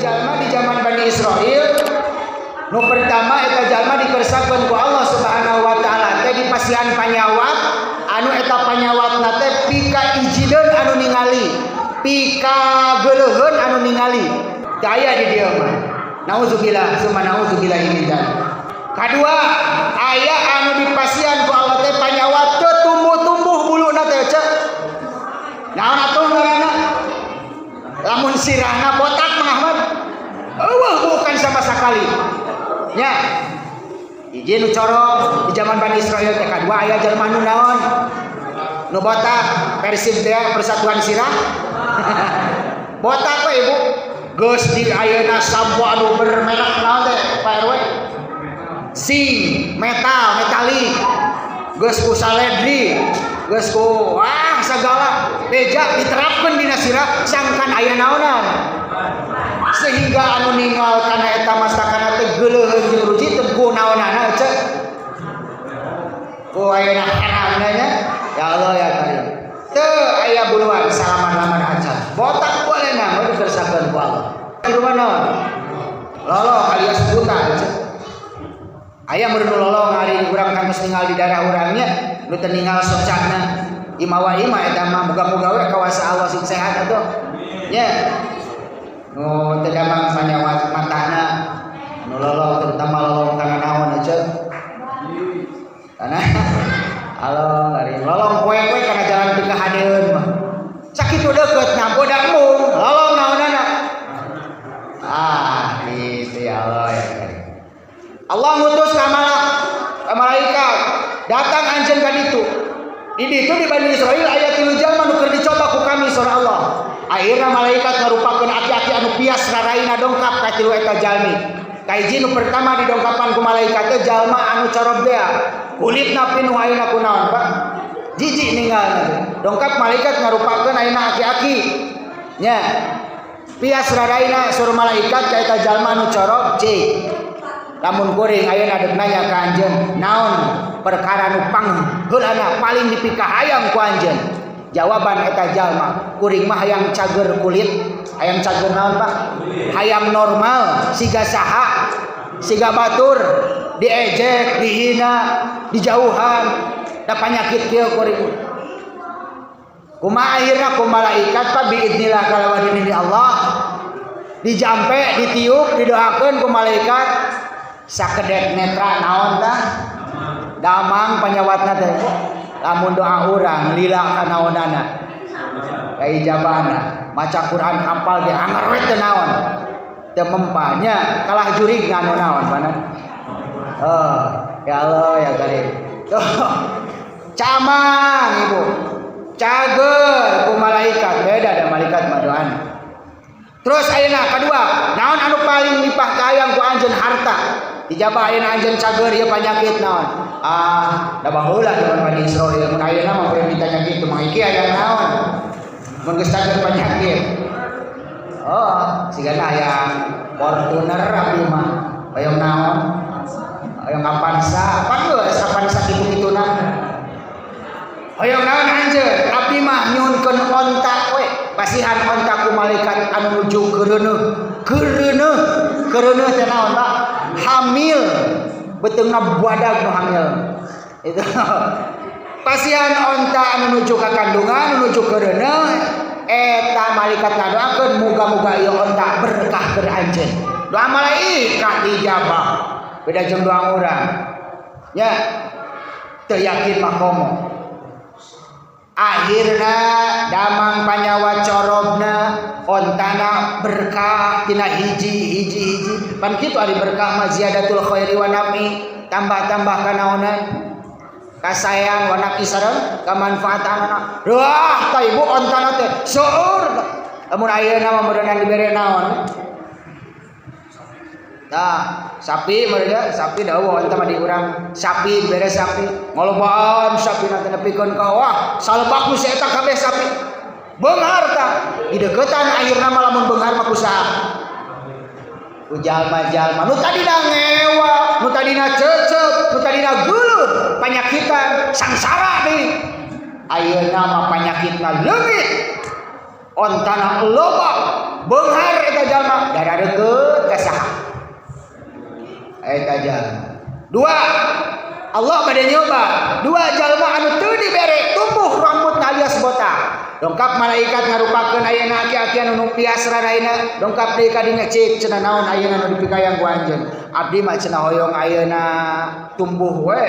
Jalma di zaman Bani Israel. Nu pertama, eta jalma dikersakeun ku Allah Subhanahu wa taala teh dipasihan panyawat anu eta panyawatna teh pika ijideun anu ningali, pika geuleuheun anu ningali. Teu aya di dieu mah. Nauzubillah summa nauzubillah min dzalik. Kadua, aya anu dipasihan ku Allah teh panyawat teu tumbuh-tumbuh buluna teh, cek. Naon atuh ngaranna? Lamun sirahna botak Mang Ahmad. Eueuh, bukan sama sekali. Nya. Hiji nu corong di zaman Bani Israel teh, kadua aya jalma nu naon? Nu botak, Persib teh, persatuan sirah. Botak we, Ibu. Geus di ayeuna sampo anu bermerek naon teh, Pak RW? Sing, metal, metalik. Geus ku saledri, geus ku wah segala beja diterapkeun dina sirah sangkan aya naonan. Sehingga anu ninggal kana eta mastakana teh geuleuheun jeung rujiteun ku naonana, cek. Ku ayeuna herangna nya. Ya Allah ya Karim. Teu aya buluan salaman-laman acan. Botak boleh na dikersakeun ku Allah. Di rumah naon? Lolong alias buta, cek. Aya meureun nu lolong ari urang kantos ninggal di daerah urangnya nu teu ninggal socana. Ima wa ima eta mah muga-muga we kawasa Allah sing sehat atuh. Nya. Nu teu damang panyawat matana, nu lolong, terutama lolong kana naon, cek? Kana halo ari lolong poe-poe kana jalan pika hadeun mah. Sakitu deukeut nampo da embung, lolong naonana. Ah, gitu ya Allah ya Karim. Allah ngutus ka malak, ka malaikat, datang anjeun ka ditu. Di ditu di Bani Israel aya tilu jalma nu keur dicoba ku kami, saur Allah. Akhirna malaikat ngarupakeun aki-aki anu pias raraina dongkap ka tilu eta jalmi. Kahiji, nu pertama didongkapan ku malaikat teh jalma anu corob teh. Kulitna pinuh ayeuna ku naon, Pak? Jijik ninggalna teh. Dongkap malaikat ngarupakeun ayeuna aki-aki. Nya. Pias raraina, saur malaikat ka eta jalma anu corob, "Cik, lamun kuring ayeuna dek nanya ka anjeun, naon perkara nu pangheulana paling dipikahayang ku anjeun?" Jawaban eta jalma, "Kuring mah hayang cager kulit." Hayang cager naon, Pak? Hayang normal siga saha, siga batur, diejek, dihina, dijauhan, da panyakit kieu kuring. Kumaha akhirna ku malaikat, Pak? Biidnillah, kalawan ini Allah, dijampe, ditiup, didoakeun ku malaikat, sakedek netra naon tah? Damang panyawatna teh. Lamun doa urang lila kanaonana, kaijabahna. Maca Quran hafal ge anger we teu naon, teu mempanya, kalah jurig nganu naon pana. Oh, ya Allah ya Karim. Tuh, camang, Ibu, cager ku malaikat, beda da malaikat mah doana. Terus ayeuna kedua, naon anu paling dipahkayang ku anjeun? Harta. Dijabah ayeuna anjeun cager ieu panyakit naon? Ah, da baheula zaman Bani Israil, mun ayeuna mah boleh ditanya kitu mah iki aya naon? Mun geus cager penyakit. Oh, sigana hayang Fortuner abdi mah. Hoyong naon? Hoyong Avanza, pan geus Avanza kitu-kituna. Hoyong naon anjeun? Abdi mah nyuhunkeun onta we. Pasihan onta ku malaikat anu nuju keureuneuh. Keureuneuh, keureuneuh teh naon, Pak? Hamil. Beuteungna badag nu hamil. Itu. Pasihan onta anu nuju ka kandungan, anu nuju keureuneuh, eta malaikat ngadoakeun muga-muga ieu onta berkah keur anjeun. Doa malaikat dijabah. Beda jeung doa urang. Ya. Teu yakin mah komo. Akhirna damang panyawa corobna, ontana berkah tina hiji hiji hiji. Pan kitu ari berkah mah, ziyadatul khairi wa nafi, tambah-tambah kanaonan, kasayang, wa nafi sareng kamanfaatanana. Wah, ta Ibu, ontana teh seueur. Lamun ayeuna mah meureunan dibere naon? Nah, sapi mereka, sapi dah onta mah di urang sapi dibere sapi, ngalobaan sapi nanti nepikeun ka wah salebak nu si eta kabeh sapi. Beunghar tah dideukeutan, akhirna mah lamun beunghar mah ku saha? Ku jalma-jalma nu tadina ngewa, nu tadina cecep, nu tadina geuleuh, panyakitan, sangsara deui. Ayeuna mah panyakitna leungit, ontana loba. Beunghar eta jalma darah deukeut ka saha eta jalma. Dua, Allah bade nyoba dua jalma anu teu dibere tumbuh rambut alias botak. Dongkap malaikat ngarupakeun ayeuna aki-aki anu nu pias raraina, dongkap deui ka dinya, cik cenah, naon ayeuna nu dipikayang ku anjeun? Abdi mah cenah hoyong ayeuna tumbuh we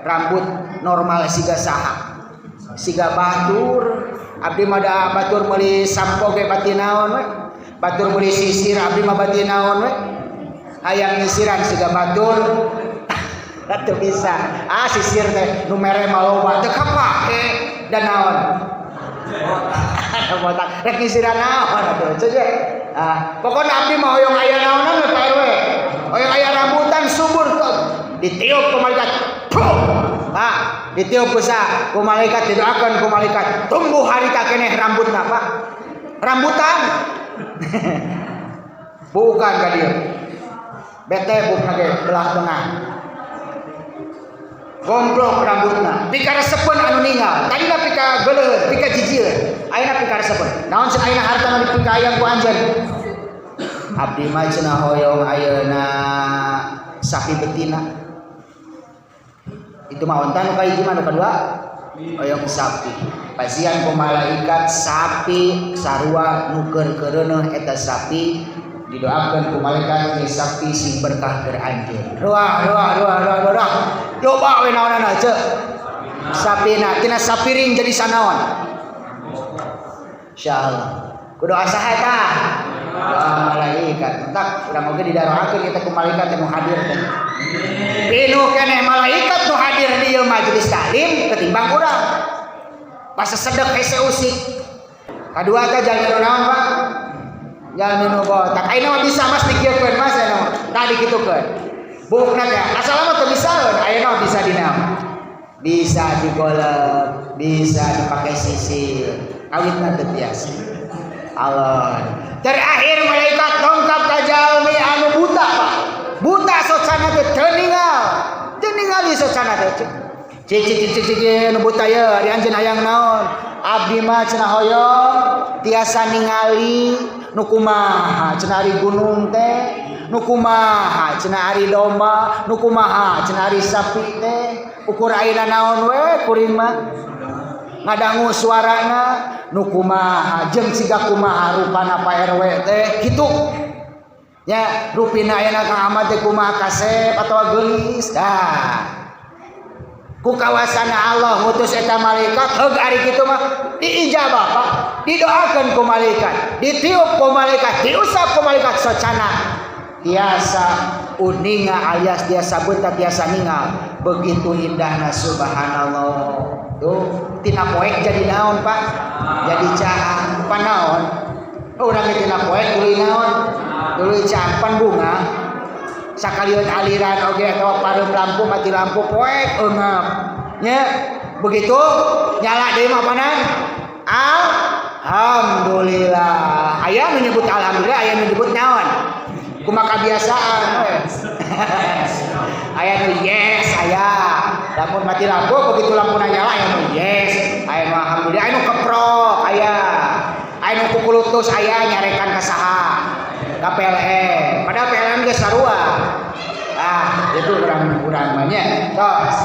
rambut normal siga saha, siga batur. Abdi mah da batur meuli sampo ge bati naon we, batur meuli sisir abdi mah bati naon we, hayang nyisiran siga batur. Teu bisa ah, sisir teh nu mere mah loba, teu kapake dan naon botak, rek nyisiran naon atuh ceuk. Ah, pokokna abdi mah hoyong aya naonan we, Pak RW, hoyong aya rambutan subur tuh. Ditiup ku malaikat. Puh! Ah, ditiup ku sa ku malaikat, didoakeun ku malaikat, tumbuh harita keneh rambutna, Pak, rambutan. Bukan ka dieu bete bukan ge belah tengah, gomblok rambutna, pikaresepeun anu ninggal. Tadina pika geuleuh, pika jijieun, ayeuna pikaresepeun. Naon cenah ayeuna harta nu dipikayang ku anjeun? Abdi mah cenah hoyong ayeuna sapi betina. Itu mah onta nu kahiji mah, nu kadua hoyong sapi. Pasihan ku malaikat sapi sarua nu keur keureuneuh. Eta sapi didoakeun ku malaikat, ieu sapi sing berkah keur anjeun. Ruah ruah ruah ruah ruah, loba we naonana ceuk sapina, tina sapiring jadi sanaon. Insyaallah kudu asaha eta doa malaikat. Tak urang oge didaroakeun kita ku malaikat nu hadir teh. Pinuh keneh malaikat nu hadir di ieu majelis taklim ketimbang urang pas sedek hese usik. Kadua teh jalmi nu naon, Pak? Jalmi nu botak. Ayeuna mah bisa, Mas, dikieukeun, Mas, ayeuna mah tadi kitukeun buukna teh, asalna mah teu bisaeun. Ayeuna mah bisa dinaon, bisa digolek, bisa dipakai sisir, kawitna teu biasa. Allah. Terakhir malaikat dongkap ka jalmi anu buta, Pak. Buta socana teh, teu ninggal, teu ningali socana teh. Cik cik cik cik cik, nu buta ye, ari anjeun hayang naon? Abdi mah cenah hoyong tiasa ningali. Nu kumaha cenah ari gunung teh? Nu kumaha cenah ari domba? Nu kumaha cenah ari sapi teh? Ukur ayeuna naon we, kuring mah ngadangu suarana. Nu kumaha jeung siga kumaha rupana Pak RW teh kitu nya, rupina ayeuna Kang Ahmad teh kumaha, kasep atawa geulis? Dah ku kawasana Allah ngutus eta malaikat, heug ari kitu mah diijabah, Pak. Didoakeun ku malaikat, ditiup ku malaikat, diusap ku malaikat, socana tiasa uninga alias tiasa buta, tiasa ningal. Begitu indahna, subhanallah. Tuh, tina poek jadi naon, Pak? Jadi caang. Panaon urang tina poek tuluy naon? Tuluy caang. Pan bunga sakalian aliran oge atau pareum lampu, mati lampu poek eungap nya, begitu nyala deui mah panan alhamdulillah. Aya nu nyebut alhamdulillah, aya nu nyebut naon, kumaha kebiasaan we. Aya nu yes, aya lamun mati lampu, begitu lampu nyala aya nu yes, aya nu alhamdulillah, aya nu keprok, aya aya nu kukulutus, aya nyarekan ka saha, ka PLN, padahal PLN geus sarua. Ah, itu urang-urang mah nya. Tos.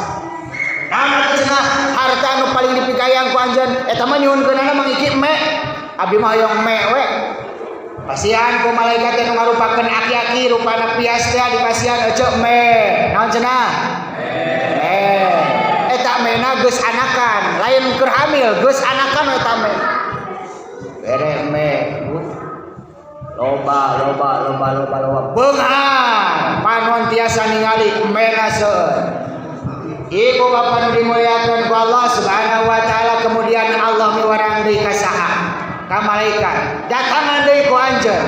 Naon atuh cenah harta anu paling dipikayang ku anjeun? Eta mah nyuhunkeunana mangiki me. Abdi mah hoyong me we. Pasihan ku malaikat anu ngarupakeun aki-aki rupana pias teh, dipasihan eceu me. Naon cenah? Me. Eta mena geus anakan, lain keur hamil, geus anakan eta me. Bere me. Loba loba loba loba loba. Beunghar panon tiasa ningali mena seueur. Ibu bapak nu dimuliakan ku Allah Subhanahu wa taala, kemudian Allah miwarang deui ka saha? Ka malaikat. Datangan deui ku anjeun.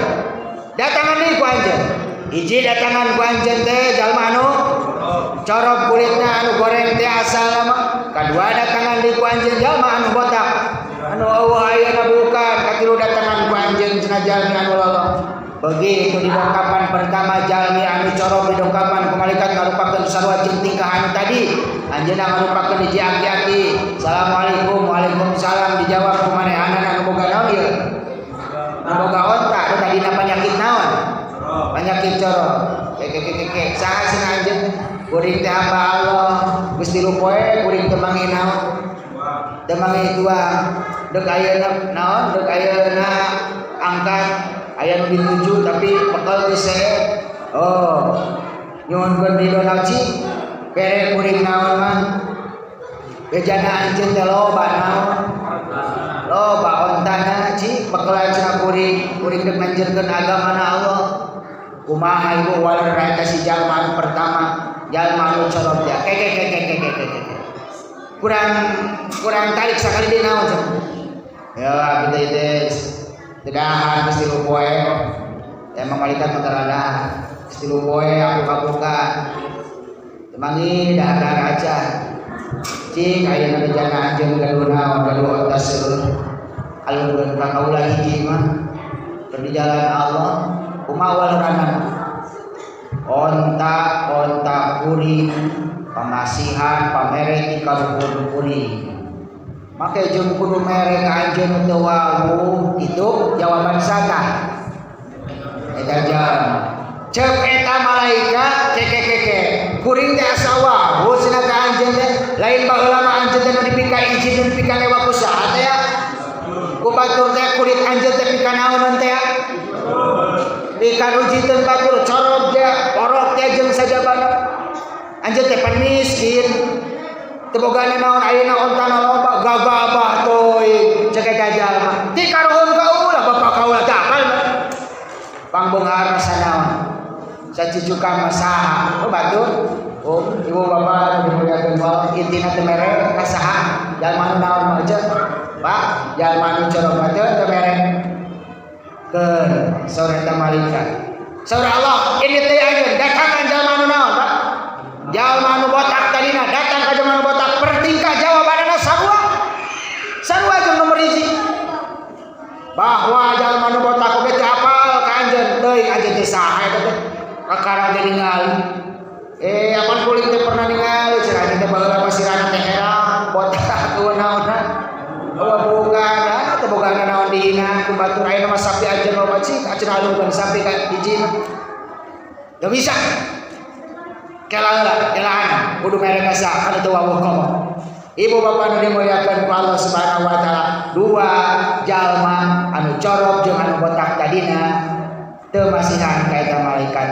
Datangan deui ku anjeun. Hiji datangan ku anjeun teh jalma anu corob kulitna, anu goreng teh asalna mah. Kadua datangan deui ku anjeun jalma anu botak. Anu eueuh ayeuna bukan. Katilu datangan ku anjeun cenah jalmi anu lolong. Begitu di dongkapan pertama jalmi anu corob di dongkapan ku malaikat ngarupakeun sarua jeung tingkah anu tadi. Anjeunna ngarupakeun hiji aki-aki. Assalamualaikum, waalaikumsalam, dijawab ku manehanana anu boga naon ieu? Anu boga onta, nu tadi Kuring teh hamba Allah geus 3 poe kuring teu manggih naon, teu manggih tuang. Dek ayeuna naon, dek ayeuna angkat aya nu dituju tapi bekal geus seep. Oh, nyuhunkeun ridho cik bere kuring naon mah. Bejana anjeun teh loba naon, loba ontana cik bekelan cenah kuring, kuring dek nanjeurkeun agamana Allah. Kumaha ibu waler eta si jalma anu pertama, jalma anu corok teh ke ke ke ke ke ke ke kurang kurang tarik sakali deui naon cenah. Ya abdi teh teu dahar geus 3 poe. Emang malaikat mah dahar geus 3 poe aku-kabuka teu manggih dahar-dahar aja. Cik ayeuna bejana anjeun gaduh naon, gaduh onta seueur alungkeun ka kaula hiji mah keur di jalan Allah. Kumaha walerana onta onta kuring pamasihan pamere ti kaluhur kuring make jeung kudu mere ka anjeun teu wawuh. Itu jawaban saha eta jalma? Ceuk eta malaikat, keke keke kuring teh asa wawuh cenah ka anjeun teh, lain baheula mah anjeun teh nu dipika izin, nu dipika lewa ku saha teh ya? Ku batur teh kulit anjeun teh pika naonan teh ya? Pika rujiteun batur corob teh porok teh jeung sajabana. Anjeun teh pan miskin teu boga naon, ayeuna ontana loba gagabah teuing. Ceuk eta jalma, ti karuhun kaula bapak kaula teh apal pangbeungharna sanaon sacucuka mah saha. Oh batur, oh ibu bapak dimuliakeun Allah, intina teu mere ka saha jalma anu naon mah aja Pak, jalma anu corok teh teu mere keun. Saur eta malaikat, saur Allah, ini teh anjeun datangan jalma anu naon Pak, jalma anu botak tadina. Datang ka jalma anu botak, pertingkah jawabanana sarua sarua jeung nomor hiji, bahwa jalma anu botak oge teu apal ka anjeun. Teuing anjeun teh saha eta teh, kakara ge ningali apan kuring teh pernah ningali cenah anjeun teh baheula pasirana teh herang botak kunaonna. Oh bukan, ah teu boga naon dihina ku batur. Ayeuna mah sapi anjeun loba, cik cenah alungkeun sapi ka hiji mah. Teu bisa. Kela heula, kelaan kudu mere ka saha anu teu wawuh komo. Ibu bapak nu dimuliakeun ku Allah Subhanahu wa taala, dua jalma anu corok jeung anu botak tadina teu masihan ka eta malaikat.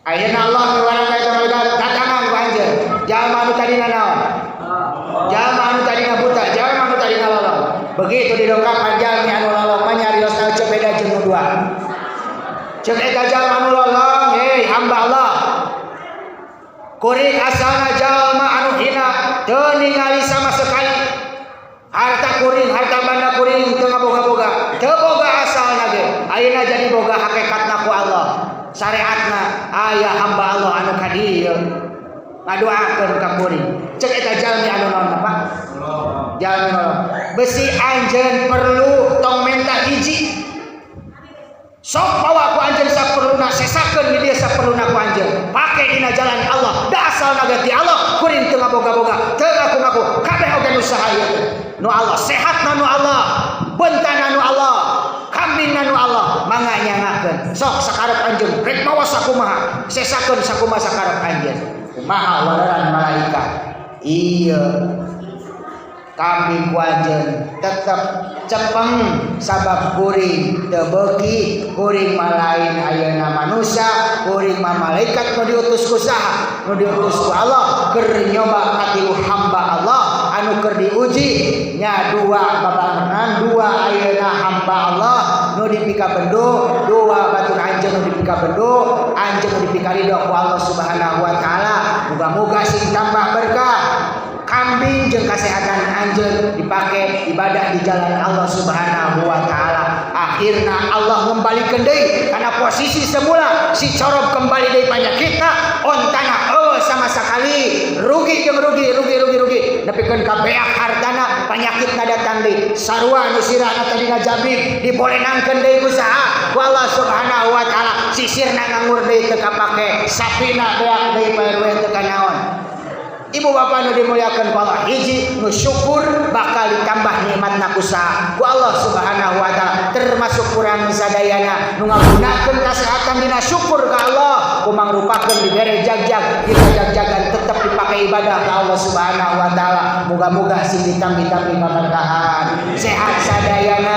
Ayeuna Allah miwarang ka eta malaikat, datangan ku anjeun jalma anu tadina naon? Jalma anu tadina buta, jalma anu tadina lolong. Begitu didongkapan jalmi anu lolong mah nyariosna teu beda jeung nu dua. Ceuk eta jalma anu lolong, hei hamba Allah, kuring asalna jalma anu hina, teu ningali sama sekali. Harta kuring, harta banda kuring teu ngaboga-boga, teu boga asalna ge. Ayeuna jadi boga hakikatna ku Allah, syariatna. Aya hamba Allah anu ka dieu ngadoakeun ka kuring. Ceuk eta jalmi anu naon Pak, jalmi lolong, besi anjeun perlu tong menta hiji, sok bawa ku anjeun saperluna, sesakeun di dieu saperluna ku anjeun, pake dina jalan Allah. Da asalna ge ti Allah, kuring teu ngaboga-boga, teu ngaku-ngaku, kabeh oge nu saha ieu teh? Nu Allah, sehatna nu Allah, beuntanna nu Allah, kambingna nu Allah. Mangga nyangakeun sok sakarep anjeun, rek mawa sakumaha, sesakeun sakumaha sakarep anjeun. Kumaha waleran malaikat? Iya kambing ku anjeun tetep cepeng sabab kuring teu beuki, kuring mah lain ayeuna manusia, kuring mah malaikat nu diutus ku saha? Nu diutus ku Allah keur nyoba katilu hamba Allah anu keur diuji nya. Dua babarengan, dua ayeuna hamba Allah nu dipika bendo, dua batur anjeun nu dipika bendo, anjeun nu dipika ridho ku Allah Subhanahu wa taala. Muga-muga sing tambah berkah kambing jeung kesehatan anjeun dipake ibadah di jalan Allah Subhanahu wa taala. Akhirna Allah ngembalikan deui karena posisi semula, si corob kembali deui panyakitna, ontana eueuh sama sekali. Rugi jeung rugi, rugi rugi rugi nepikeun ka beak hartana, panyakitna datang deui sarua nu sirahna tadina jabrik, dibolenangkeun deui ku saha? Ku Allah Subhanahu wa taala. Sisirna nganggur deui teu kapake, sapina beak deui paerueh teu kanaon. Ibu bapak nu dimuliakan ku Allah, hiji nu syukur bakal ditambah nikmatna ku saha? Ku Allah Subhanahu wa taala. Termasuk Termasuk urang sadayana nu ngagunakeun kasehatan dina syukur ka Allah, kumangrupakeun dibere jagjag, kita jagjagan tetep dipakai ibadah ka Allah Subhanahu wa taala. Moga-moga sing ditambi-tambi kaberkahan, sehat sadayana.